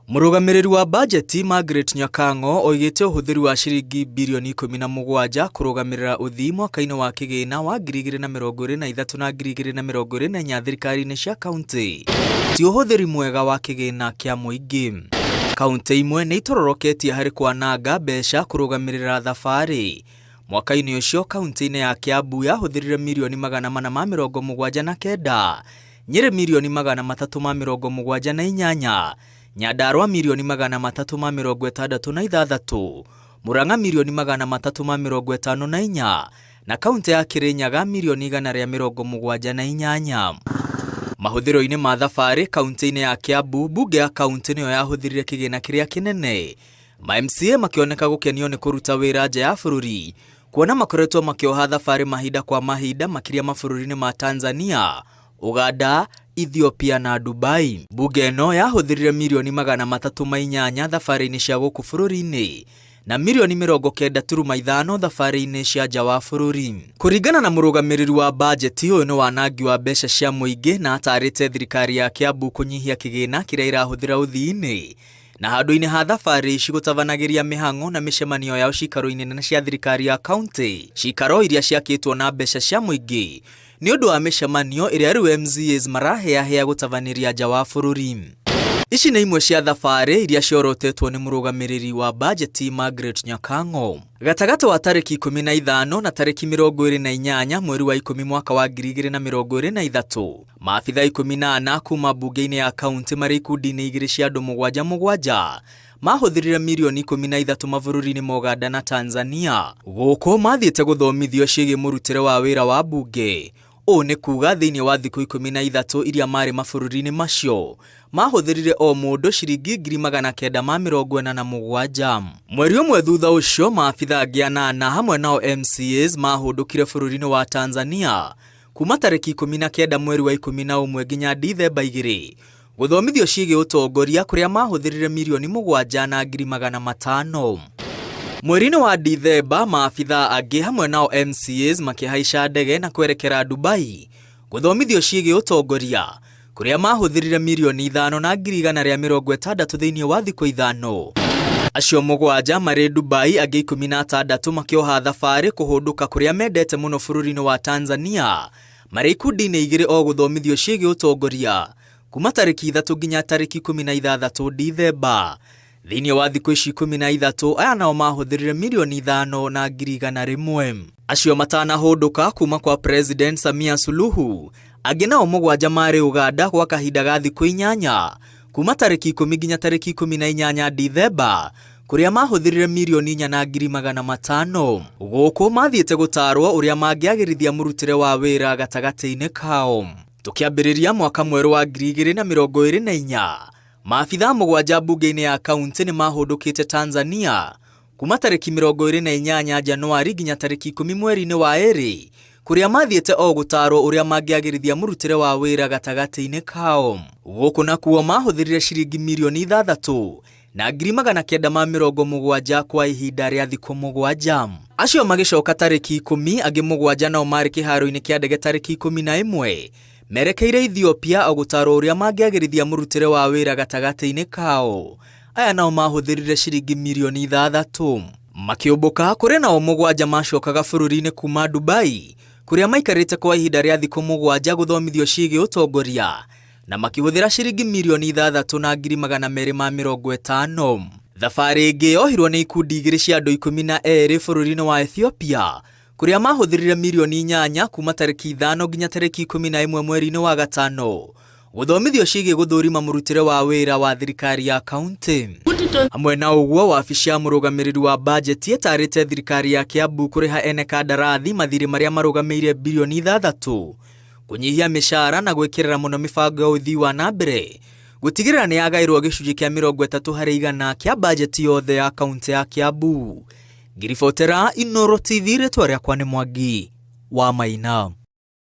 Mũrũgamĩrĩri wa bajeti Margaret Nyakang'o oigĩte ũhũthĩri wa ciringi birioni 17 kũrũgamĩrĩra ũthii mwaka-inĩ wa kĩgĩna wa 2023 na 2024 thirikari-inĩ cia kauntĩ ti ũhũthĩri mwega wa kĩgĩna kĩa mũingĩ. Kauntĩ imwe nĩ itororoketie harĩ kwananga mbeca kũrũgamĩrĩra thabarĩ. Mwaka-inĩ ũcio kauntĩ-inĩ ya Kiambu yahũthĩrire mirioni 479, Nyĩrĩ mirioni 378, Nyandarua mirioni 366, Murang'a mirioni 354 na kauntĩ ya Kirinyaga mirioni 178. Mahũthĩro-inĩ ma thabarĩ kauntĩ-inĩ ya Kiambu, mbunge ya kauntĩ nĩyo yahũthĩrire kĩgĩna kĩrĩa kĩnene. Ma MCA makĩoneka gũkenio nĩ kũruta wĩra nja ya bũrũri kuona makoretwo makĩoha thabarĩ mahinda kwa mahinda makĩria mabũrũri-inĩ ma Tanzania, Uganda, Ethiopia na Dubai. Mbunge ĩno yahũthĩrire mirioni 308 thabarĩ-inĩ cia gũkũ bũrũri-inĩ na mirioni 90 turuma 5 thabarĩ-inĩ cia nja wa bũrũri. Kũringana na mũrũgamĩrĩri wa bajeti, ũyũ nĩ wanangi wa mbeca cia mũingĩ na atarĩte thirikari ya Kiambu kũnyihia kĩgĩna kĩrĩa ĩrahũthĩra ũthii-inĩ na handũ-inĩ ha thabarĩ ici gũtabanagĩria mĩhang'o na mĩcemanio yao cikaro-inĩ nene cia thirikari ya kauntĩ, cikaro iria ciakĩtwo na mbeca cia mũingĩ nĩ ũndũ wa mĩcemanio ĩrĩa rĩu MCAs maraheahea gũtabanĩria nja wa bũrũri. Ici nĩ imwe cia thabarĩ iria ciorotetwo nĩ mũrũgamĩrĩri wa bajeti Margaret Nyakang'o. Gatagatĩ wa tarĩki 15 na tarĩki 28 mweri wa 10 mwaka wa 2023, maabitha 14 kuma mbunge-inĩ ya kauntĩ marĩ ikundi-inĩ igĩrĩ cia andũ mũgwanja mũgwanja mahũthĩrire mirioni 13 mabũrũri-inĩ ma Uganda na Tanzania. Gũkũ mathiĩte gũthomithio ciĩgiĩ mũrutĩre wa wĩra wa mbunge. Ũũ nĩ kuga thĩinĩ wa thikũ 13 iria marĩ mabũrũri-inĩ macio mahũthĩrire o mũndũ ciringi 947,000. Mweri ũmwe thutha ũcio maabitha angĩ anana hamwe nao MCAs mahũndũkire bũrũri-inĩ wa Tanzania kuma tarĩki 19 mweri wa 11 nginya Dithemba 2 gũthomithio ciĩgiĩ ũtongoria kũrĩa mahũthĩrire mirioni 7 na ngiri 500. Mweri-inĩ wa Dithemba maabitha angĩ hamwe nao MCAs makĩhaica ndege na kwerekera Dubai gũthomithio ciĩgiĩ ũtongoria kũrĩa mahũthĩrire mirioni 5 na ngiri 160 thĩinĩ wa thikũ 5. Acio mũgwanja marĩ Dubai, angĩ 16 makĩoha thabarĩ kũhũndũka kũrĩa mendete mũno bũrũri-inĩ wa Tanzania marĩ ikundi-inĩ igĩrĩ o gũthomithio ciĩgiĩ ũtongoria kuma tarĩki 3 nginya tarĩki 16 Dithemba. Thĩinĩ wa thikũ ici 13 aya nao mahũthĩrire mirioni 5 na ngiri 100. Acio matanahũndũka kuma kwa President Samia Suluhu, angĩ nao mũgwanja marĩ Uganda gwa kahinda ga thikũ 8 kuma tarĩki 10 nginya tarĩki 18 Dithemba kũrĩa mahũthĩrire mirioni 4 na ngiri 500. Gũkũ mathiĩte gũtarwo ũrĩa mangĩagĩrithia mũrutĩre wa wĩra gatagatĩ-inĩ kao. Tũkĩambĩrĩria mwaka mwerũ wa 2024, maabitha mũgwanja mbunge-inĩ ya kauntĩ nĩ mahũndũkĩte Tanzania kuma tarĩki 28 Januari nginya tarĩki 10 mweri-inĩ wa ĩrĩ kũrĩa mathiĩte o gũtarwo ũrĩa mangĩagĩrithia mũrutĩre wa wĩra gatagatĩ-inĩ kao. Gũkũ nakuo mahũthĩrire ciringi mirioni 6 na ngiri 970 kwa ihinda rĩa thikũ 7. Acio magĩcoka tarĩki 10, angĩ mũgwanja nao marĩ kĩharo-inĩ kĩa ndege tarĩki 11 merekeire Ethiopia o gũtarwo ũrĩa mangĩagĩrithia mũrutĩre wa wĩra gatagatĩ-inĩ kao. Aya nao mahũthĩrire ciringi mirioni 6. Makĩũmbũka kũrĩ nao mũgwanja macokaga bũrũri-inĩ kuma Dubai kũrĩa maikarĩte kwa ihinda rĩa thikũ 7 gũthomithio ciĩgiĩ ũtongoria na makĩhũthĩra ciringi mirioni 6 na ngiri 250. Thabarĩ ĩngĩ yohirwo nĩ ikundi igĩrĩ cia andũ 12 bũrũri-inĩ wa Ethiopia kũrĩa mahũthĩrire mirioni 8 kuma tarĩki 5 nginya tarĩki 11 mweri-inĩ wa gatano gũthomithio ciĩgiĩ gũthũrima mũrutĩre wa wĩra wa thirikari ya kauntĩ. Hamwe na ũguo, wabici ya mũrũgamĩrĩri wa bajeti ĩtarĩte thirikari ya Kiambu kũrĩha ene kandarathi mathirĩ marĩa marũgamĩire birioni 6, kũnyihia mĩcara na gwĩkĩrĩra mũno mĩbango ya ũthii wa na mbere gũtigĩrĩra nĩ yagaĩrwo gĩcunjĩ kĩa 30% kĩa bajeti yothe ya kauntĩ ya Kiambu. Ngiribotera Inooro TV, rĩtwa rĩakwa nĩ Mwangi wa Maina.